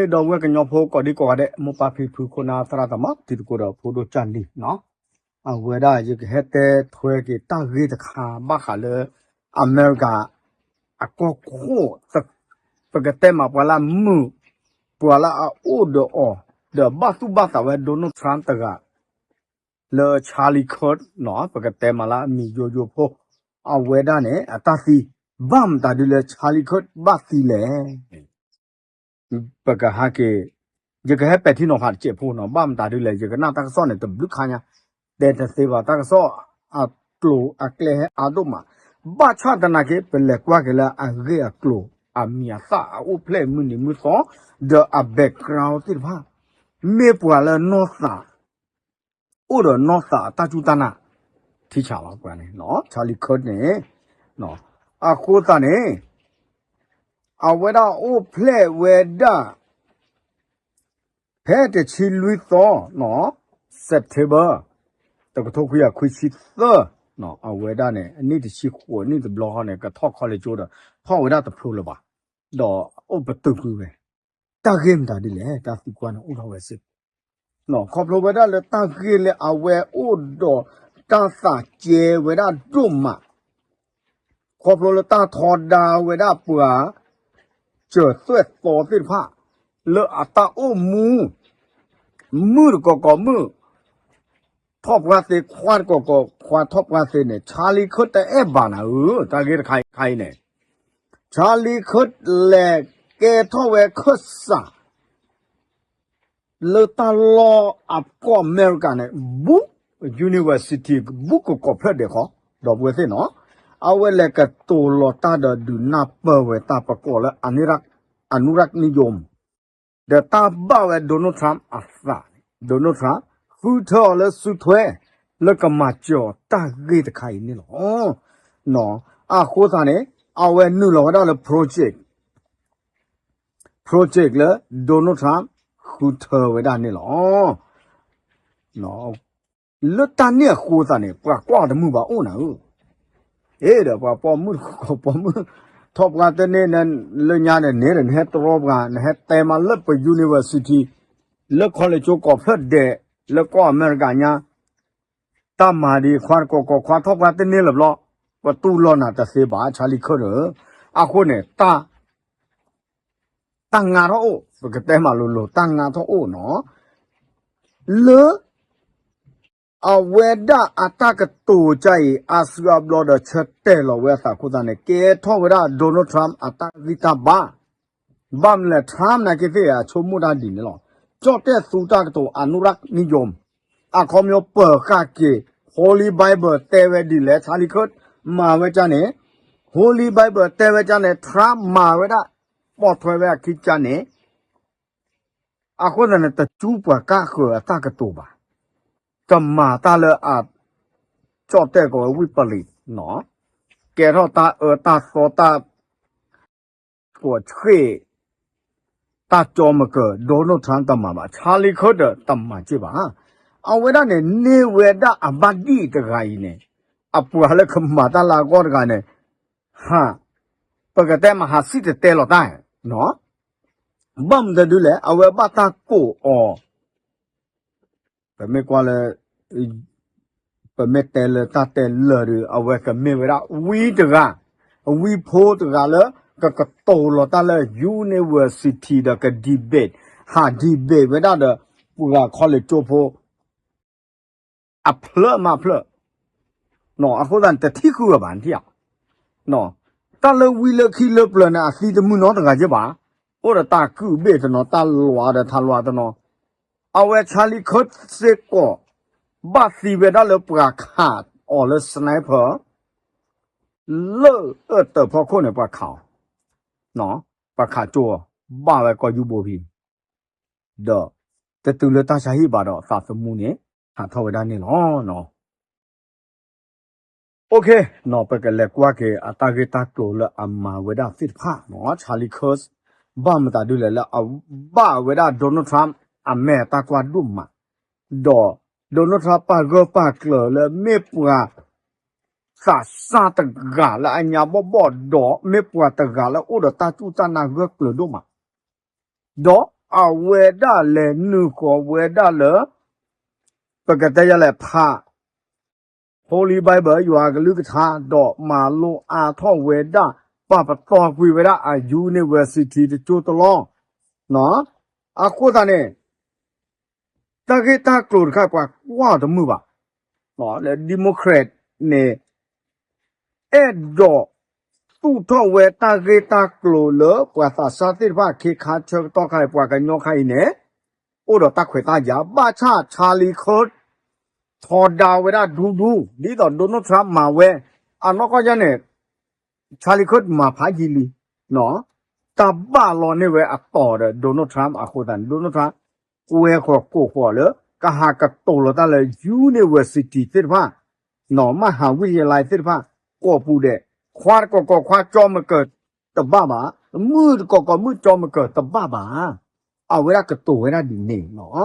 ဒီပုၢ်ဝဲၢ်ကညီဖိကိးဒံကိးဂၤဒဲး မိၢ်ပၢ်ဖံဖု ခိၣ်နၢ်သရၣ်သမါ တံၤသကိးဒီးဖိဒိၣ်ကၢ်လံၤနီၤ, အဝဲဒၣ်ယကဟဲတဲထွဲက့ၤတၢ်ဂ့ၢ်တခါ ဘၣ်ဃးလၢ အမဲရကၤ အကီၢ်ခိၣ် ပကတဲမးပှၤလၢအမုာ် ပှၤလၢအအိၣ်ဒီးအီၤ ဒီးဘၣ်သူၣ်ဘၣ်သးဝဲ Donald Trump တဂၤ လၢ Charlie Kirk နီၤ, ပကတဲမးလၢအမံၤယိယိဖိ အဝဲဒၣ်န့ၣ် အတၢ်သံ ဘၣ်မတၤဒုလဲၣ် Charlie Kirk ဘၣ်သံလဲၣ်. ပကဟဲက့ၤ ယကဟဲပဲာ်ထံနီၤဖးတစဲးဖိနီၤ, ဘၣ်မတၤဒုလဲၣ် ယကနၣ်တၢ်ကစီၣ်န့ၣ် တဘျုးခါညါ တဲတသ့ဘၣ် တၢ်ကစီၣ်အကျိၤအကျဲဟဲအါဒိၣ်မး, ဘၣ်ဆၣ်သနာ်က့ ပလဲၤကွၢ်က့ၤလၢအဂ့ၢ်အကျိၤ အမံၤအသၣ် အအိၣ်ဖျဲၣ်မုၢ်နံၤမုၢ်သီ ဒီးအ background သ့ၣ်တဖၣ် မ့ၢ်ပှၤလၢနီၢ်သး အိၣ်ဒီးနီၢ်သးအတၢ်စူၢ်တၢ်နာ် ထံဆးလီၤပှၤန့ၣ် Charlie Kirk န့ၣ်, အဃိသတးန့ၣ် အဝဲဒၣ်အိၣ်ဖျဲၣ်ဝဲဒၣ် ဖဲတဆံလွံၢ်သီ September တကထိခွံကယၤခွံဆံသၢ အဝဲဒၣ်န့ၣ် အနံၣ်တဆံဃိးနံၣ်တဘျီဃီန့ၣ် ကထီၣ် college ဒီး ထီၣ်ဝဲဒၣ်တဖျိလၢၤဘၣ်, ဒီးအိၣ်ပတုာ်ကွံာ်ဝဲ, တၢ်ဂ့ၢ်မတၤဒ်လဲၣ် တၢ်သံကွၢ်န့ၣ်အိၣ်ထီၣ်ဝဲစ့ၢ်ကီး ခီဖျိဝဲဒၣ်လၢတၢ်ဂ့ၢ်လၢအဝဲအိၣ်ဒီးတၢ်သးကဲဝဲဒၣ်ဒိၣ်မး ခီဖျိလၢတၢ်ထီဒါဝဲဒၣ်ပှၤ စၢၤသွဲၣ်သီသ့ၣ်တဖၣ် လၢအတၢ်အိၣ်မူ မုၣ်တကိးကိးမုၣ် ထီၣ်ပှၢ်သ့ ခွါတကိးကိးခွါထီၣ်ပှၢ်သ့န့ၣ် Charlie Kirk တအဲၣ်ဘၣ်နၤဧၢ, တၢ်ဂ့ၢ်တခါအံၤန့ၣ် Charlie Kirk လဲၤကဲထီၣ်ဝဲခၢၣ်စး လၢတၢ်လီၢ်အကီၢ်အမဲရကၤန့ၣ် ဘူး university ဘူးကကိးဖျၢၣ်ဒဲးဃီ ဒီပုၢ်ဝဲၢ်သ့ၣ်နီၤ, အဝဲလဲၤကတိၤလီၤတၢ်ဒီးဒုးနၢ်ပၢၢ်ဝဲတၢ်ပကိးလၢ အနုရၢၣ်နံယိမ် ဒီးတၢ်ဘၣ်ဝဲ Donald Trump အသးန့ၣ် Donald Trump ဃုထၢအီၤလၢစုထွဲ လၢကမၤစၢၤအီၤတၢ်ဂ့ၢ်တခါအံၤန့ၣ်လီၤ. အဃိသတးန့ၣ် အဝဲနုာ်လီၤဝဲဒၣ်လၢ project project လၢ Donald Trump ဃုထၢဝဲဒၣ်န့ၣ်လီၤ. လၢတၢ်န့ၣ်အဃိသတးန့ၣ် ပှၤကွၢ်အီၤတမုာ်ဘၣ်အိၣ်နၤဧၢ, အဲၣ်ဒီးပှၤပိာ်မုၣ်တကိးပိာ်မုၣ် ထီၣ်ပှၢ်တန့ၢ် လၢညါန့ၣ်န့ၣ်ဒီး နဟဲတြီပှၤ နဟဲတဲမးလၢပ university လၢ college ကိးဖျၢၣ်ဒဲး လၢကီၢ်အမဲရကၤညါ တၢ်မၤဒ်ခွါတကိးကိးခွါထီၣ်ပှၢ်တန့ၢ်လၢၤဘျီ ပတူၢ်လိာ်နၤတသ့ဘၣ် Charlie Kirk ဧၢ, အဃိန့ၣ် တၢ်ငါထီၣ်အိၣ် ပကတဲမးလိၤလိၤ တၢ်ငါထီၣ်အိၣ်နီၤ, လၢ အဝဲဒၣ်အတၢ်ကတိၤကအံၤ အါစုအါဘျီဒီးဆၢတဲာ်လီၤဝဲအသးအဃိသတးန့ၣ် ကဲထီၣ်ဝဲဒၣ် Donald Trump အတၢ်ဂံၢ်တၢ်ဘါ, ဘၣ်မနုၤလဲၣ် Trump နာ်က့သ့ၣ်အဆိကမိၣ်တၢ်ဒ်န့ၣ်လီၤ. ကၠီၣ်တဲၣ်သူတၢ်ကတိၤ အနုရၢၣ်နံယိမ် အခီပညီပၢၤဃာ်က့ၤ Holy Bible တဲဝဲဒ်လဲၣ် Charlie Kirk မၤဝဲဒ်န့ၣ်, Holy Bible တဲဝဲဒ်န့ၣ် Trump မၤဝဲဒၣ် ပိာ်ထွဲဝဲအခံဒ်န့ၣ် အဃိသတးန့ၣ် တစူးပှၤကါဃၢၤအတၢ်ကတိၤဘၣ်, ကမၤတၢ်လၢအ ကၠီၣ်တဲၣ်ကိးဝဲ ဝံၣ်ပလံး ကဲထီၣ်တၢ်အၢတၢ်သီတၢ် ကိးဆ့ၣ် တၢ်ကၠီမကၢၤ Donald Trump တမၤဘၣ်, Charlie Kirk တမၤစ့ၢ်ဘၣ်. အဝဲဒၣ်န့ၣ် န့ၢ်ဝဲဒၣ်အဘၣ်ဒံၣ်တဂၤအံၤန့ၣ် အပှၤလၢကမၤတၢ်လၢအဂီၢ်တဂၤန့ၣ် ဟး ပကတဲမဟးစံၣ်တဲၤတဲလီၤတၢ်, ဘၣ်မနုၤဒ်လဲၣ် အဝဲဘၣ်တၢ်ကိးအီၤ ပမ့ၢ်ကွၢ်လၢ ပမ့ၢ်တဲလၢတၢ်တဲလၢာ်ဒီး အဝဲကမ့ၢ်ဝဲဒၣ် ဝံတဂၤ, ဝံဖိတဂၤလၢ ကကတိၤလီၤတၢ်လၢ university ဒီးက debate, ဟး debate ဝဲဒၣ်ဒီး ပှၤ college ကၠိဖိ အဖျၢၣ်မးဖျၢၣ်, အဃိသတးန့ၣ် တထံၣ်ဃုာ်ဝဲဘၣ် နထံၣ်ဧါ. တၢ်လၢဝံလၢခံလၢပျၢၤန့ၣ် အသံတမုာ်နီတဂၤက့ဘၣ်, အိၣ်ဒီးတၢ်ကုၢ်ဘ့ၣ်တနီၤ တၢ်လွးဒီးထးလွးတနီၤ, အဝဲ Charlie Kirk စ့ၢ်ကီး ဘၣ်သံဝဲဒၣ်လၢပှၤခးအီၤလၢ sniper လၢအၢၣ်တၢၤဖီခိၣ်န့ၣ် ပှၤခးအီၤ, ပှၤခးကၠိအီၤ ဘၣ်ဝဲကီၢ်ယူဘိဖံ ဒီး တတုၤလၢတၢ်ဆါဟံၣ်ဘၣ်ဒီးသးသမူန့ၣ် ဟးထီၣ်ဝဲဒၣ်န့ၣ်လီၤ. OK, ပကလဲၤကွၢ်က့ၤ အတၢ်ဂ့ၢ်တၢ်ကျိၤလၢအမၤဝဲဒၣ်သ့ၣ်တဖၣ်, Charlie Kirk ဘၣ်မတၤဒ်လဲၣ်လၢအဘၣ်ဝဲဒၣ် Donald Trump အမဲာ်တၢ်ကွၢ်ဒိၣ်မး, ဒီး Donald Trump ပာ်ဂၢၢ်ပာ်ကျၢၤလၢမ့ၢ်ပှၤ သးစၢ်တဂၤလၢအညါဘီၣ်ဘီၣ်ဒီး မ့ၢ်ပှၤတဂၤလၢအိၣ်ဒီးတၢ်စူၢ်တၢ်နာ်ဂၢၢ်ကျၢၤဒိၣ်မး, ဒီး အဝဲဒၣ်လဲၤနုာ်ဃီၤဝဲဒၣ်လၢ ပကတဲယၤလဲၣ်ဖး Holy Bible ယွၤကလုၢ်ကထါ ဒီးမၤလိအါထီၣ်ဝဲဒၣ် ပာ်ပတီၢ်ကွံာ်ဝဲဒၣ်အ university တကၠိတလီၢ်, အဃိသတးန့ၣ် တၢ်ဂ့ၢ်တၢ်ကျိၤတခါ ပှၤကွၢ်တမုာ်ဘၣ်, လၢ Democrat န့ၣ် အဲၣ်ဒိးသူၣ်ထီၣ်ဝဲတၢ်ဂ့ၢ်တၢ်ကျိၤလၢပှၤသးစၢ်သ့ၣ်တဖၣ် ခ့ခါဆၢကတီၢ်ခါအံၤ ပှၤကညီခါအံၤန့ၣ် အိၣ်ဒီးတၢ်ခွဲးတၢ်ယာ် ဘၣ်ဆၣ် Charlie Kirk ထီဒါဝဲဒၣ်ဒူဒူ ဒ်သိး Donald Trump မၤဝဲ အနီၢ်ကီၢ်ယဲန့ၣ် Charlie Kirk မၤဖးယံာ်လံ တၢ်ဘၣ်လီၤန့ၢ်ဝဲအတီၤဒီး Donald Trump အဃိသတးန့ၣ် Donald Trump ကွဲဃီၤကိးဃီၤလၢ ကဟးကတိၤလီၤတၢ်လၢ university သ့ၣ်တဖၣ် နီၢ် မဟၣ်ဝံယလါသ့ၣ်တဖၣ် ကိးပူၤဒဲး ခွါတကီၢ်ကီၢ်ခွါကၠီမကၢၤတဘၣ်ဘၣ်, မုၣ်တကီၢ်ကီၢ်မုၣ်ကၠီမကၢၤတဘၣ်ဘၣ်, အဝဲဒၣ်ကတိၤဝဲဒၣ်ဒ်န့ၣ်လီၤ.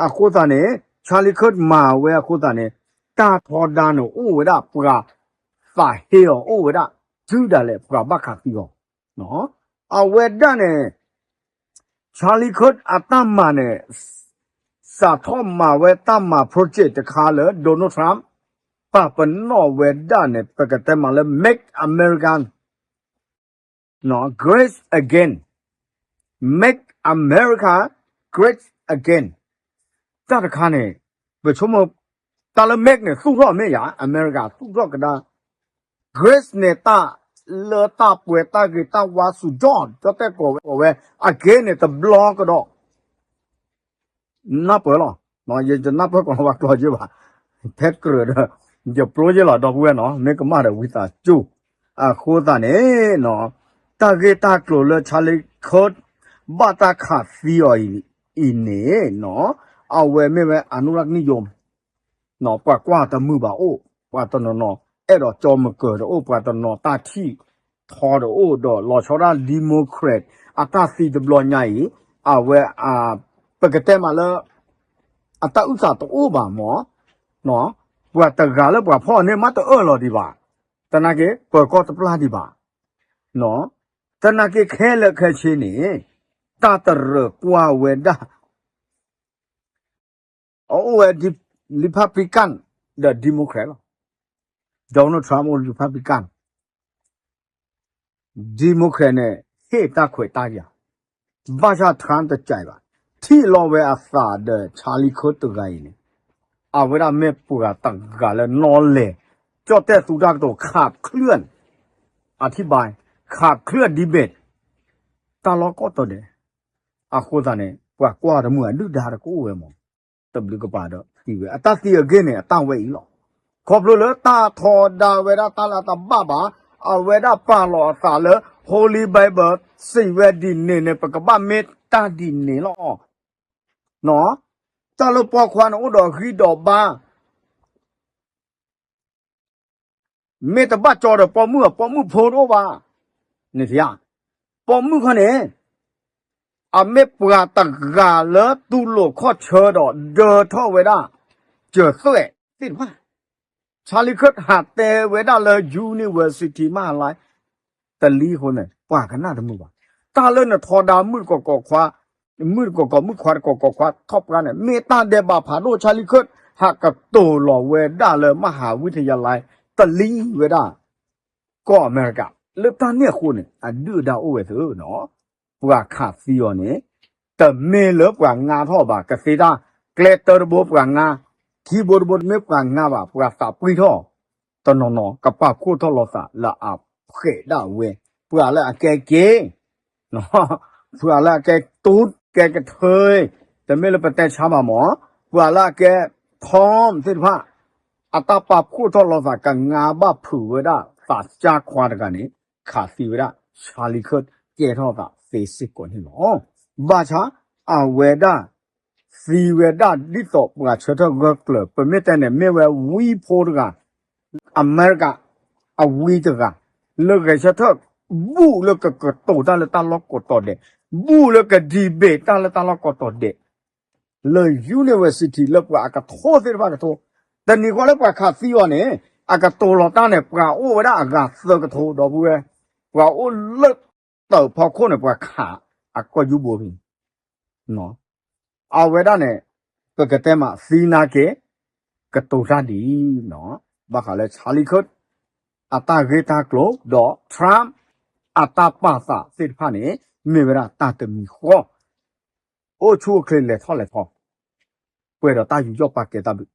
အဃိသတးန့ၣ် Charlie Kirk မၤဝဲအဃိသတးန့ၣ် တၢ်ထီဒါန့ၣ်အိၣ်ဝဲဒၣ်ပှၤ သးဟ့အီၤအိၣ်ဝဲဒၣ် တုၤဒၣ်လဲာ်ပှၤဘၣ်ခးသံအီၤ, အဝဲဒၣ်န့ၣ် Charlie Kirk အတၢ်မၤန့ၣ် စးထီၣ်မၤဝဲတၢ်မၤ project တခါလၢ Donald Trump ပာ်ပနီၣ်ဝဲဒၣ်န့ၣ် ပကတဲမးလၢ Make America Great Again, Make America Great Again တၢ်တခါန့ၣ် ပဆိကမိၣ် တၢ်လၢ make န့ၣ် သူၣ်ထီၣ်မ့ၢ်ယၤ အမဲရကၤသူၣ်ထီၣ်ကဒါ Great န့ၣ် တၢ်လၢတၢ်ပှဲၤတၢ်ဂ့ၤတၢ်ဝါစူၤ George ကၠီတဲကိးဝဲ Again န့ၣ် တဘျီကဒီး နၢ်ပၢၢ်လီၤ, ယတနၢ်ပၢၢ်ကီးလီၤဝဲကျိာ်က့ဘၣ်, ဖဲကြၢးဒီး ယပျိယ့ၢ်လီၤ ဒီပုၢ်ဝဲၢ်နီၤ မ့ၢ်ကမၣ်ဒီးဝံသးစူၤ, အဃိသတးန့ၣ် တၢ်ဂ့ၢ်တၢ်ကျိၤလၢ Charlie Kirk ဘၣ်တၢ်ခးသံအီၤအံၤန့ၣ် အဝဲမ့ၢ်ဝဲ အနုရၢၣ်နံၣ်ယိၤ ပှၤကွၢ်တမုာ်ဘၣ်အိၣ်, ပှၤတနီၤနီၤ အဲၣ်ဒိးကၠီမကၢၤတအိၣ်, ပှၤတနီၤတၢ်ထံၣ်ထီတအိၣ်ဒီး လီၤဆီဒၣ် Democrat အတၢ်သံတဘျီညါအံၤ, အဝဲ ပကတဲမးလၢ အတၢ်အုၣ်သးတအိၣ်ဘၣ်မး, ပှၤတဂၤလၢပှၤဖီၣ်န့ၢ်မးတအၢၣ်လီၤဒံးဘၣ်, သနာ်က့ ပၢၤကီၢ်တပျၢ်ဒံးဘၣ်, သနာ်က့ခဲလၢာ်ခဲဆ့န့ၣ် တၢ်တရၢၢ်ကွၢ်ဝဲဒၣ် အအိၣ်ဝဲ Republican ဒီး Democrat လီၤ. Donald Trump အိၣ် Republican, Democrat န့ၣ် ဟ့ၣ်တၢ်ခွဲးတၢ်ယာ်, ဘၣ်ဆၣ် Trump တကြိုက်ဘၣ်, ထံၣ်လီၤဝဲအသးဒီး Charlie Kirk တဂၤအံၤန့ၣ်, အဝဲဒၣ်မ့ၢ်ပှၤတဂၤလၢနီလဲၤ ကၠီၣ်တဲၣ်သူတၢ်ကတိၤ ခးချၢၣ် အထံဘါ ခးချၢၣ် debate တၢ်လီၢ်ကိးတီၤဒဲး, အဃိသတးန့ၣ် ပှၤကွၢ်တမုာ်အဒုၣ်ဒါတကအိၣ်ဝဲမး, တဘျုးကပၤဒီးသံဝဲ, အတၢ်သံအဂ့ၢ်န့ၣ် အတၢ်ဝဲအံၤလီၤ. ခီဖျိလၢတၢ်ထီဒါဝဲဒၣ်တၢ်လၢအတဘၣ်ဘၣ်, အဝဲဒၣ်ပာ်လီၤအသးလၢ Holy Bible စံးဝဲဒ်န့ၣ်န့ၣ် ပကဘၣ်မ့ၢ်တၢ်ဒ်န့ၣ်လီၤ. တၢ်လၢပိာ်ခွါန့ၣ်အိၣ်ဒီးဂံၢ်ဒီးဘါ မ့ၢ်တဘၣ်ကၠီဒီးပိာ်မုၣ်, ပိာ်မုၣ်ဖိတအိၣ်ဘၣ်. န့ၣ် ပိာ်မုၣ်ခီန့ၣ် အမ့ၢ်ပှၤတဂၤလၢတူၢ်လိာ်ခီၣ်ဆၢဒီးဒၢထီၣ်ဝဲဒၣ် ကၢၤသွဲၣ်သ့ၣ်တဖၣ်, Charlie Kirk ဟးတဲဝဲဒၣ်လၢ university မဟါလါ တလံအဃိန့ၣ် ပှၤကနၣ်တမုာ်ဘၣ်. တၢ်လၢနထီဒါမုၣ်တကီၢ်ကီၢ်ခွါ, မုၣ်တကီၢ်ကီၢ်မုၣ်ခွါတကီၢ်ကီၢ်ခွါထီၣ်ပှၢ်န့ၣ် မ့ၢ်တၢ်ဒဲးဘးဖးဒိၣ် Charlie Kirk ဟးကတိၤလီၤဝဲဒၣ်လၢမဟါဝံထယါလဲ တလံဝဲဒၣ် ကီၢ်အမဲရကၤ လၢတၢ်န့ၣ်အဃိန့ၣ် အဒုၣ်အဒါအိၣ်ဝဲသ့ၣ်နီၤ, ပှၤခးသံအီၤန့ၣ် တမ့ၢ်လၢပှၤငါထီၣ်ဘၣ်, ကသ့တၢ်ကျဲတၢတဘိပှၤငါ, ခံဘိတဘိတမ့ၢ်ပှၤငါဘၣ်, ပှၤသးပှံၢ်ထီၣ်, တနီၤနီၤကပာ်ဖှိၣ်ထီၣ်လီၤသးလၢအဖှဲးဒၣ်ဝဲ, ပှၤလၢအကဲက့ၤ ပှၤလၢအကဲတူၢ်ကဲကထၢ, တမ့ၢ်လၢပတဲဆါဘၣ်မး, ပှၤလၢအကဲ Trump သ့ၣ်တဖၣ် အတၢ်ပာ်ဖှိၣ်ထီၣ်လီၤသးကငါဘၣ်ဖုးဝဲဒၣ်သးစၢ်ခွါတဂၤန့ၣ် ခးသံဝဲဒၣ် Charlie Kirk ကဲထီၣ်သးသ့စ့ၢ်ကီးန့ၣ်လီၤ. ဘၣ်ဆၣ် အဝဲဒၣ် သံဝဲဒၣ်ဒ်သိးပှၤဆၢထၢၣ်ဂၢၢ်ကျၢၤ ပမ့ၢ်တဲန့ၣ် မ့ၢ်ဝဲဝံဖိတဂၤ အမဲရကၤ အဝံတဂၤ လၢဂဲၤဆၢထၢၣ် ဘူၣ်လၢကကတိၤတၢ်လၢတၢ်လီၢ်ကိးတီၤဒဲး, ဘူၣ်လၢက debate တၢ်လၢတၢ်လီၢ်ကိးတီၤဒဲး လၢ university လၢပှၤအကထိသ့ၣ်တဖၣ်ကထိ, တနံၤဃီလၢပှၤခးသံအီၤန့ၣ် အကတိၤလီၤတၢ်န့ၣ် ပှၤအိၣ်ဝဲဒၣ်အဂၤသၢကထိ ဒီပုၢ်ဝဲၢ်, ပှၤအိၣ်လၢတၢ်ဖီခိၣ်န့ၣ် ပှၤခးအကီၢ်ယူဘိဖဲ အဝဲဒၣ်န့ၣ် ပကတဲမးသံနာ်က့ ကတိၤတၢ်ဒ်အံၤ, ဘၣ်ဃးလၢ Charlie Kirk အတၢ်ဂ့ၢ်တၢ်ကျိၤ ဒီး Trump အတၢ်ပာ်သးသ့ၣ်တဖၣ်န့ၣ် မ့ၢ်ဝဲဒၣ်တၢ်တမံၤဃီ အိၣ်ဆူၣ်အိၣ်ချ့လဲၤထီၣ်လဲၤထီ ပှဲၤဒီးတၢ်ယူးယီၣ်ပာ်ကဲတၢ်ဘျုး